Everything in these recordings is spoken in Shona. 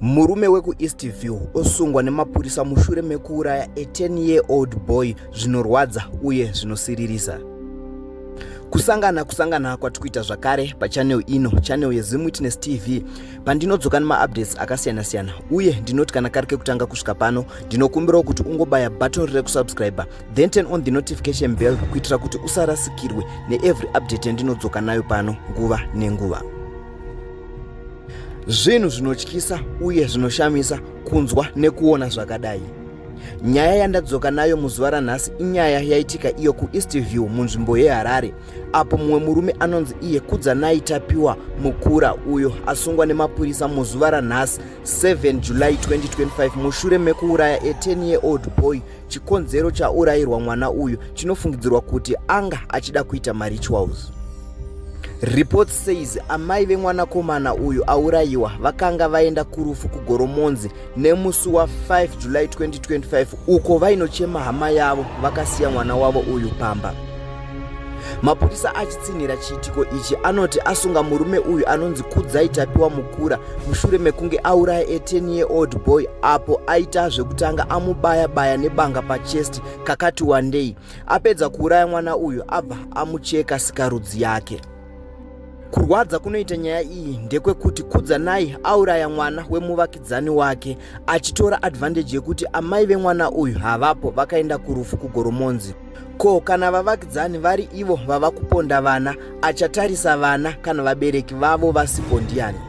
Murume wekuEastview osungwa nemapurisa mushure mekuuraya a 10 year old boy zvinorwadza uye zvinosiririsa. Kusangana kusangana kwatikuita zvakare pachannel ino, channel yeZim Witness TV, pandinodzoka nemaupdates akasiyana siyana, uye ndinoti kana kari kekutanga kusvika pano, ndinokumbirawo kuti ungobaya button rekusubscribe, then turn on the notification bell kuitira kuti usarasikirwe neevery update yandinodzoka nayo pano nguva nenguva. Zvinhu zvinotyisa uye zvinoshamisa kunzwa nekuona zvakadai. Nyaya yandadzoka nayo muzuva ranhasi inyaya yaitika iyo kuEastview munzvimbo yeHarare, apo mumwe murume anonzi iye Kudzanai Tapiwa Mukura, uyo asungwa nemapurisa muzuva ranhasi 7 July 2025 mushure mekuuraya a 10 year old boy. Chikonzero chaurayirwa mwana uyu chinofungidzirwa kuti anga achida kuita marituals. Report says amai vemwanakomana uyu aurayiwa vakanga vaenda kurufu kuGoromonzi nemusi wa5 July 2025, uko vainochema hama yavo vakasiya mwana wavo uyu pamba. Mapurisa achitsinhira chiitiko ichi anoti asunga murume uyu anonzi Kudzai Tapiwa Mukura mushure mekunge auraya a 10 year old boy, apo aita zvekutanga amubaya baya nebanga pachest kakati wandei. Apedza kuuraya mwana uyu, abva amucheka sikarudzi yake. Kurwadza kunoita nyaya iyi ndekwekuti Kudzanai auraya mwana wemuvakidzani wake achitora advantage yekuti amai vemwana uyu havapo, vakaenda kurufu kuGoromonzi. Ko kana vavakidzani vari ivo vava kuponda vana, achatarisa vana kana vabereki vavo vasipo ndiani?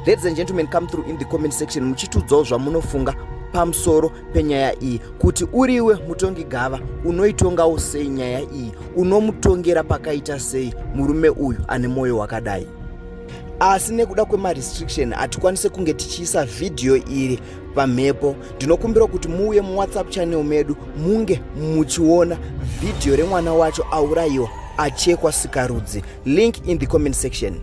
Ladies and gentlemen, come through in the comment section muchitiudzawo zvamunofunga pamusoro penyaya iyi, kuti uriwe mutongi gava unoitongawo sei nyaya iyi, unomutongera pakaita sei murume uyu ane mwoyo wakadai. Asi nekuda kwemarestriction hatikwanise kunge tichiisa vhidhiyo iri pamhepo. Ndinokumbira kuti muuye muWhatsApp channel medu munge muchiona vhidhiyo remwana wacho aurayiwa achekwa sikarudzi. Link in the comment section.